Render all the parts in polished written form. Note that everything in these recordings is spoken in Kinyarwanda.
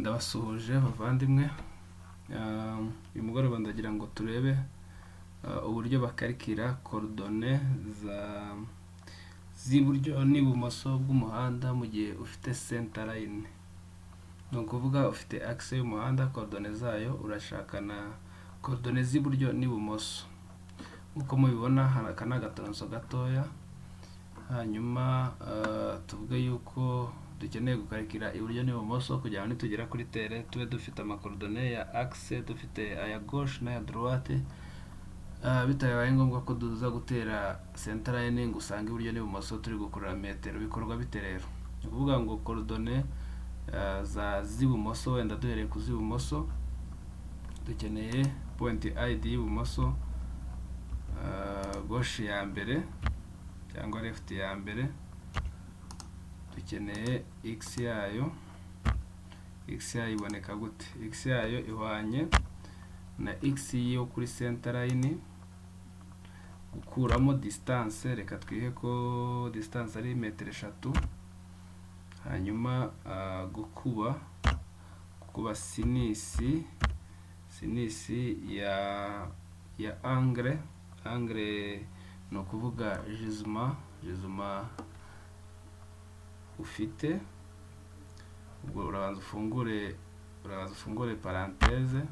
Ndabasuhuje bavandimwe. Uyu mugoroba ndagira ngo turebe uburyo bakarikira coordonnées za z'iburyo n'ibumoso bw'umuhanda mu gihe ufite center line. Ni ukuvuga ufite axe y'umuhanda, coordonnées zayo, urashaka na coordonnées z'iburyo n'ibumoso. Nk'uko mubibona, aka ni agatronçon gatoya. Hanyuma tuvuge yuko dukeneye gukarikira iburyo n'ibumoso kugira ngo nitugera kuri terrain tube dufite amacoordonnées ya axe, dufite aya gauche n'aya droite, bitabaye ngombwa ko duza gutera center line ngo usange iburyo n'ibumoso turi gukurura metero. Bikorwa bite rero? Ni ukuvuga ngo coordonnées za z'ibumoso, wenda duhereye ku z'ibumoso, dukeneye point ID y'ibumoso, gauche ya mbere cyangwa left ya mbere, dukeneye x yayo. X yayo iboneka gute? X yayo ihwanye na x yo kuri center line gukuramo distance. Reka twihe ko distance ari metero 3, hanyuma gukuba sinus ya angle. Angle ni ukuvuga gisement ufite. Ubwo urabanza ufungure parenthèse,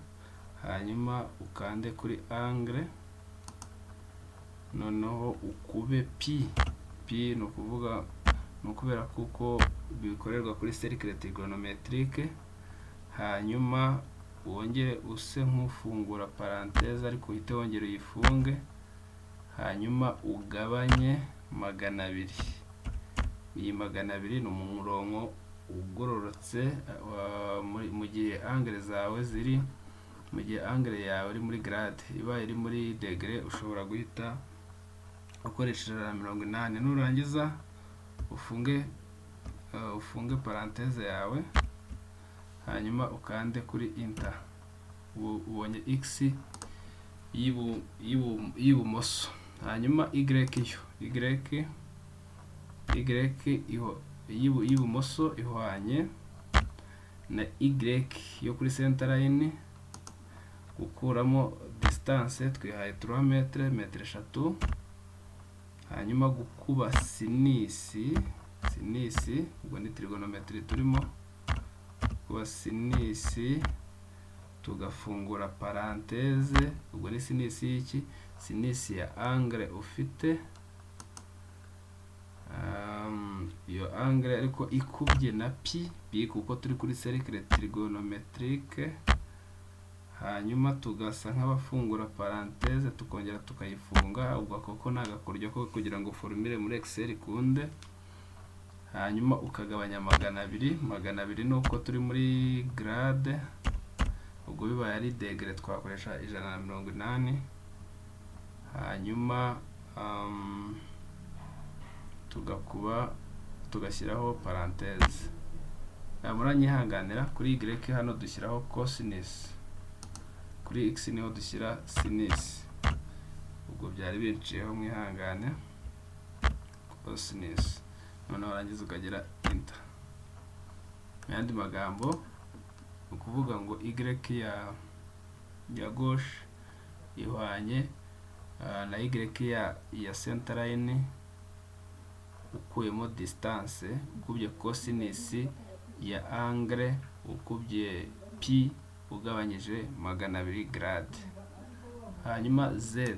hanyuma ukande kuri angle, noneho ukube pi. Pi ni ukuvuga, ni ukubera kuko bikorerwa kuri cercle trigonométrique. Hanyuma wongere use nk'ufungura parenthèse, ariko uhite wongera uyifunge, hanyuma ugabanye 200. Iyi 200 ni umurongo ugororotse mu gihe angle zawe ziri, mu gihe angle yawe iri muri grade. Ibaye iri muri degré, ushobora guhita ukoresha 180. Nurangiza ufunge parenthèse yawe, hanyuma ukande kuri enter. Ubu ubonye x y'ibumoso. Hanyuma y yo, y y'ibumoso ihwanye na y yo kuri center line gukuramo distance twihaye 3 mètre, metero 3, hanyuma gukuba sinus. Ubwo ni trigonometry turimo, kuba sinus, tugafungura parenthèse. Ubwo ni sinus y'iki? Sinus ya angle ufite, iyo angle ariko ikubye na pi. Pi kuko turi kuri cercle trigonométrique. Hanyuma tugasa nk'abafungura parenthèse, tukongera tukayifunga. Ubwo koko ni agakoryo ko kugira ngo formule muri Excel ikunde. Hanyuma ukagabanya 200. 200 ni uko turi muri grade. Ubwo bibaye ari degré twakoresha 180. Hanyuma tugakuba, tugashyiraho parenthèse. Muranyihanganira, kuri y hano dushyiraho cosinus, kuri x niho dushyira sinus. Ubwo byari binciyeho, mwihangane. Cosinus. Noneho warangiza ukagira enter. Mu yandi magambo, ni ukuvuga ngo y ya gauche ihwanye na y ya center line ukuyemo distance, ukubye cosinus ya angle, ukubye pi, ugabanyije 200 grade. Hanyuma z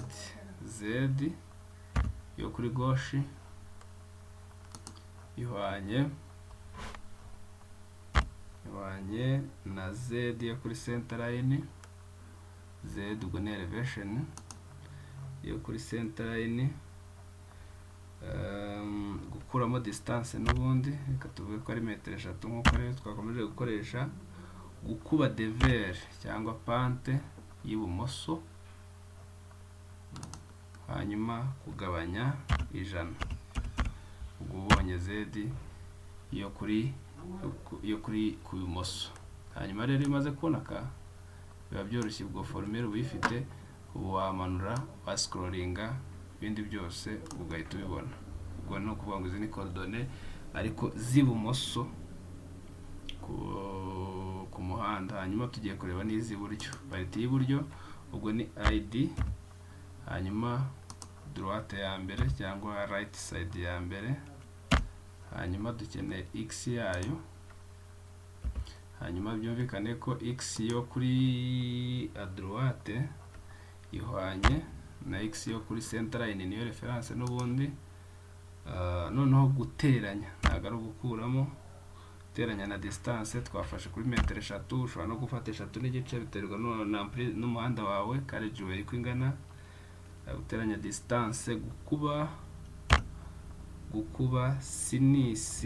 yo kuri gauche ihwanye na z yo kuri center line. Z ubwo ni elevation yo kuri center line, gukuramo distance n'ubundi, reka tuvuge ko ari metero 3 nk'uko rero twakomeje gukoresha, gukuba dévers cyangwa pente y'ibumoso, hanyuma kugabanya 100. Ubwo ubonye z yo kuri ku bumoso. Hanyuma rero iyo umaze kubona aka biba byoroshye. Ubwo formule uba uyifite, ubu wamanura, wascrollinga, ibindi byose ugahita ubibona. Ubwo ni ukuvuga ngo izi ni coordonnées ariko z'ibumoso ku y'umuhanda. Hanyuma tugiye kureba n'iz'iburyo, partie y'iburyo ubwo ni ID, hanyuma droite ya mbere cyangwa right side ya mbere, hanyuma dukeneye x yayo. Hanyuma byumvikane ko x yo kuri à droite ihwanye na x yo kuri center line, niyo reference n'ubundi. Noneho guteranya, ntabwo ari ugukuramo, guteranya na distance twafashe kuri metero 3. Ushobora no gufata 3.5, biterwa n'umuhanda wawe, carriageway uko ingana. Guteranya distance, gukuba sinus,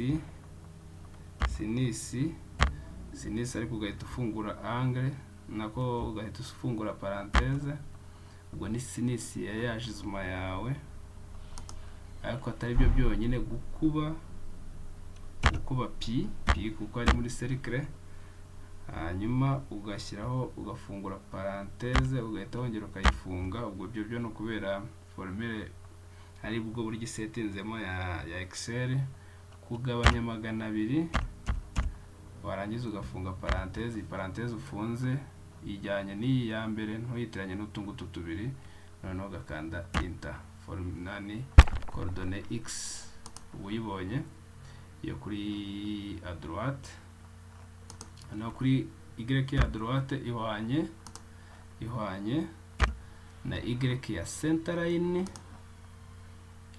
ariko ugahita ufungura angle, nako ugahita ufungura parenthèse. Ubwo ni sinus ya gisement yawe, ariko atari byo byonyine, gukuba pi, pi kuko ari muri cercle, hanyuma ugashyiraho, ugafungura parenthèse, ugahita wongera ukayifunga. Ubwo ibyo byo ni ukubera formule ari bwo buryo isetinzemo ya Excel. Kugabanya 200, warangiza ugafunga parenthèse. Iyi parenthèse ufunze ijyanye n'iyi ya mbere, ntuyitiranye n'utungutu tubiri. Noneho ugakanda enter. Nani coordonnée x uba uyibonye iyo kuri à droite. Noneho kuri y ya droite ihwanye na y ya center line,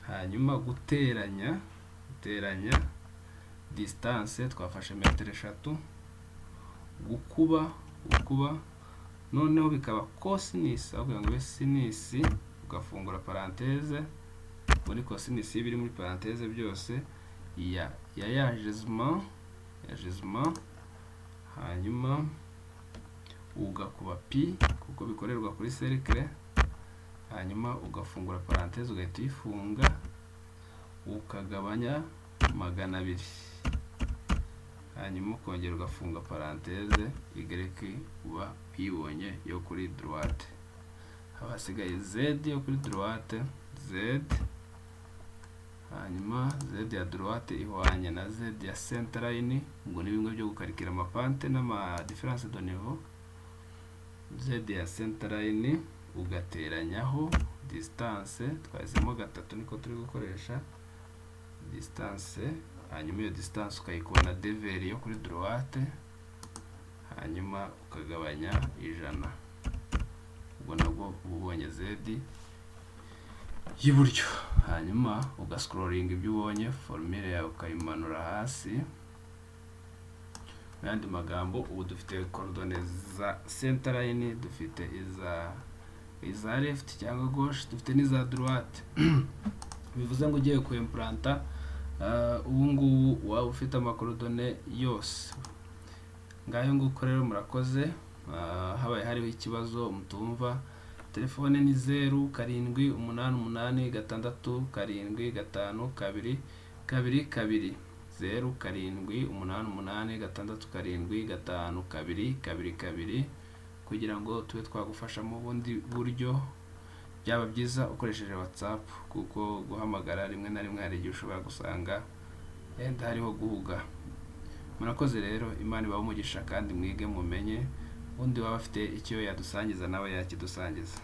hanyuma guteranya distance twafashe metero 3, gukuba, noneho bikaba cosinus aho kugira ngo ibe sinus, ugafungura parenthèse muri cosinus y'ibiri muri parenthèse byose ya gisement, hanyuma ugakuba pi kuko bikorerwa kuri cercle, hanyuma ugafungura parenthèse, ugahita uyifunga, ukagabanya 200, hanyuma ukongera ugafunga parenthèse. Y uba uyibonye yo kuri droite. Haba hasigaye z yo kuri droite. Z, hanyuma z ya droite ihwanye na z ya center line. Ubwo ni bimwe byo gukarikira amapente n'ama différence de niveau. Z ya center line ugateranyaho distance twahisemo gatatu, niko turi gukoresha distance, hanyuma iyo distance ukayikuba na dévers yo kuri droite, hanyuma ukagabanya 100. Ubwo nabwo uba ubonye z y'iburyo. Hanyuma ugascrollinga ibyo ubonye, formule yawe ukayimanura hasi. Mu yandi magambo, ubu dufite coordonnées za center line, dufite iza left cyangwa gauche, dufite n'iza droite. Bivuze ngo ugiye kwemplanta, ubu ngubu waba ufite amacoordonnées yose. Ngayo nguko rero, murakoze. Habaye hariho ikibazo mutumva, telefone ni 0788675222, 0788675222, kugira ngo tube twagufasha mu bundi buryo. Byaba byiza ukoresheje WhatsApp, kuko guhamagara rimwe na rimwe hari igihe ushobora gusanga yenda hariho guhuga. Murakoze rero, Imana ibahe umugisha kandi mwige mumenye. Undi waba afite icyo yadusangiza nawe yakidusangiza.